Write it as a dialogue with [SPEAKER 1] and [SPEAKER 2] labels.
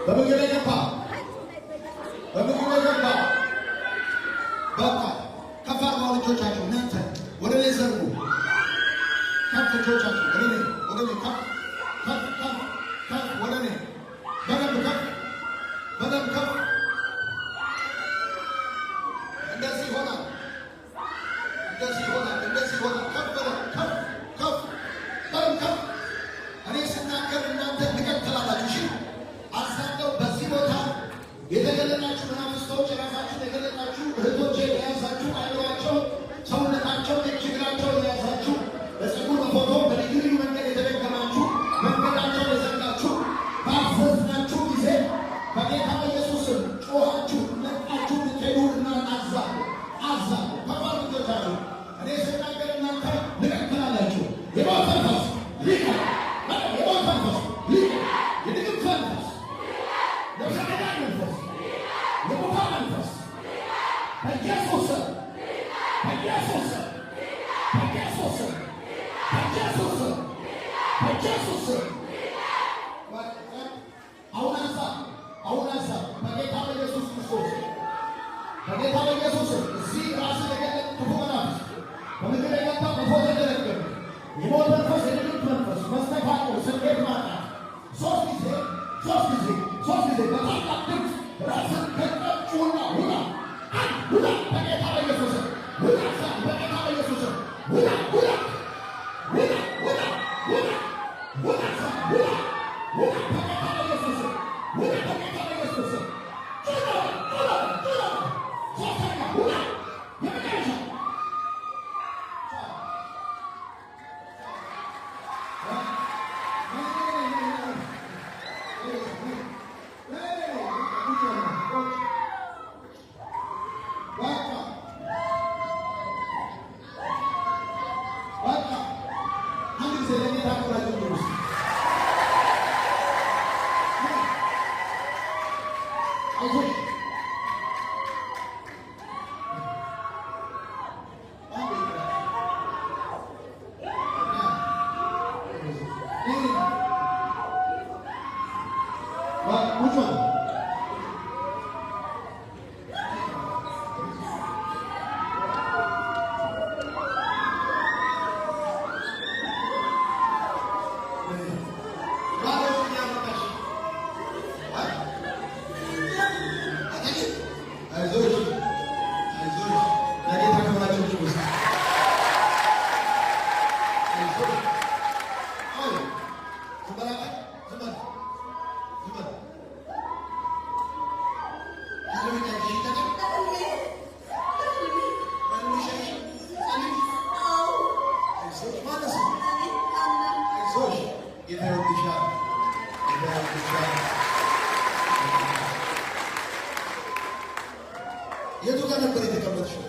[SPEAKER 1] በምግብ የገባ፣ በምግብ የገባ በቃ። ከፍ አድርገው እጆቻችሁ። እናንተ ወደ ላይ ዘርጉ። ከፍ እጆቻችሁ ወደ ላይ፣ ወደ ላይ፣ ከፍ ከፍ ከፍ ከፍ፣ ወደ ላይ በደንብ ከፍ፣ በደንብ ከፍ። እንደዚህ ይሆናል፣ እንደዚህ ይሆናል፣ እንደዚህ ይሆናል። ከፍ በደንብ ከፍ ከፍ፣ በደንብ ከፍ። እኔ ስናገር እናንተ ልቀቅ ትላላችሁ። እሺ፣ አዛለው። በዚህ ቦታ የተገለጣችሁ መናፍስቶች፣ ራሳችሁን የገለጣችሁ እህቶቼ የያዛችሁ፣ አይምሯቸው፣ ሰውነታቸው፣ ችግራቸውን የያዛችሁ፣ በፀጉር፣ በፎቶ፣ በልዩ ልዩ መንገድ የተደገማችሁ፣ መንገዳቸውን የዘጋችሁ፣ ባዘዝናችሁ ጊዜ በጌታ በኢየሱስ ስም ጮኻችሁ ለቃችሁ ልትሄዱ እና አዛለሁ፣ አዛለሁ። ከባድ ልጆቻችሁ እኔ ስናገር እናንተ ልቀቅ ትላላችሁ። የሞት መንፈስ ልቀቅ! የሞት መንፈስ ልቀቅ! የድግምት መንፈስ፣ ነፍሰ ገዳይ መንፈስ፣ የሙታን መንፈስ በኢየሱስ ስም፣ በኢየሱስ ስም፣ በኢየሱስ ስም፣ በኢየሱስ ስም፣ በኢየሱስ ስም። አሁን አንሳ፣ አሁን አንሳ። በጌታ በኢየሱስ ክርስቶስ፣ በጌታ በኢየሱስ ስም እዚህ ራስን የገለጠ ክፉ መናፍስት፣ በምግብ የገባ፣ በፎቶ የተደገመ የሞት መንፈስ፣ የድግምት መንፈስ፣ መስተፋቅር፣ ስኬት ማጣት፣ ሶስት ጊዜ፣ ሶስት ጊዜ፣ ሶስት ጊዜ በታላቅ ድምፅ ራስን ገልጠህ ጩህና ውጣ። አንድ፣ ውጣ በጌታ በኢየሱስ ስም፣ ውጣ። በጌታ በኢየሱስ ስም ውጣ፣ ውጣ፣ ውጣ፣ ውጣ፣ ውጣ፣ ውጣ፣ ውጣ፣ ውጣ በጌታ በኢየሱስ ስም፣ ውጣ በጌታ በኢየሱስ ስም። ጩህ፣ ጩህ፣ ጩህ። ሶስተኛ ውጣ፣ የመጨረሻ። በቃ በቃ። አንድ ጊዜ ለጌታ ክብራችሁ ውስጥ። አይዞሽ። አንድ። ቁጭ በል። አይዞሽ፣ አይዞሽ። ለጌታ ክብራቸው ውስጥ። አይዞሽ። አይ ዝም በል፣ ዝም በል፣ ዝም በል። ህልም ያየሽ ነገር በህልምሽ ያየሽ ጸልይ። አይዞሽ ማለት ነው። አይዞሽ፣ ጌታ ይወድሻል። ጌታ ይወድሻል። የቱ ጋር ነበር የተቀመጥሽው?